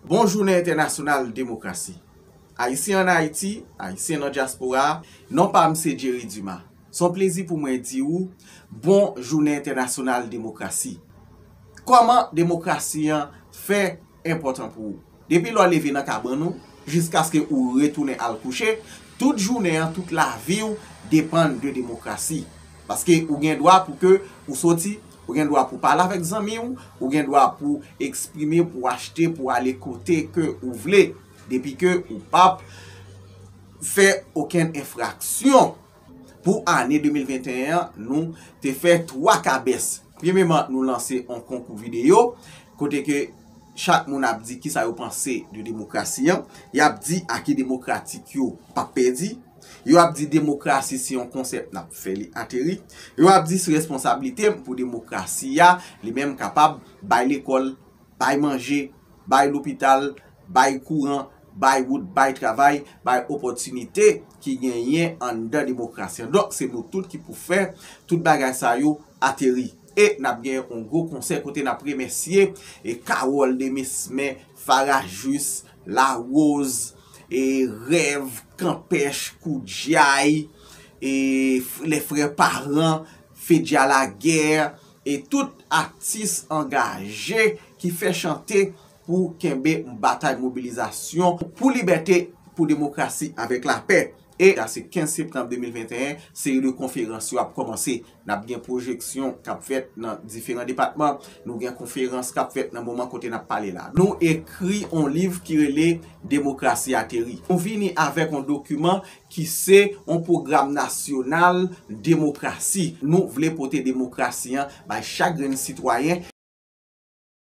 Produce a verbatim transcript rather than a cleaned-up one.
Bon jounen entènasyonal demokrasi. Ayisyen ann Ayiti, Ayisyen nan dyaspora a, non pa m se Jerry Dumas. Se yon plezi pou mwen di ou, bon jounen entènasyonal demokrasi. Kòman demokrasi an fè enpòtan pou ou? Depi lè w leve nan kabann ou, jiskaske ou retounen al kouche, tout jounen an, tout lavi w depann de demokrasi. Paske ou gen dwa pou ke ou soti, ou gen dwa pou pale avèk zanmi w, ou gen dwa pou eksprime, pou achte, pou ale kote ke ou vle, depi ke ou p ap fè okenn enfraksyon. Pou ane de mil venteyen an, nou te fè twa kabès. Premyeman, nou lanse yon konkou videyo, kote ke chak moun ap di kisa yo panse de demokrasi an. Y ap di aki demokratik yo p ap pèdi. Yo ap di demokrasi se yon konsèp n ap fè li ateri. Yo ap di se responsablite m pou demokrasi a, li menm kapab bay lekòl, bay manje, bay lopital, bay kouran, bay wout, bay travay, bay opòtinite ki genyen anndan demokrasi an. Donk, se nou tout ki pou fè tout bagay sa yo ateri. E n ap gen yon gwo konsè kote n ap remèsye e Carole Demesmin, Farah Juste, Larose, e Rèv, Kanpèch, Koudjay, e f- Les Frères Parents, Fedja Laguerre, e tout atis angaje ki fè chante pou kenbe batay mobilizasyon pou libète, pou demokrasi avèk lapè. E a se kenz septanm de mil venteyen, seri de konferans yo ap kòmanse. N ap gen pwojeksyon k ap fèt nan diferan depatman. Nou gen konferans k ap fèt nan moman kote n ap pale la. Nou ekri yon liv ki rele Demokrasi Ateri. Nou vini avèk yon dokiman ki se yon pwogram nasyonal demokrasi. Nou vle pote demokrasi an bay chak grenn sitwayen.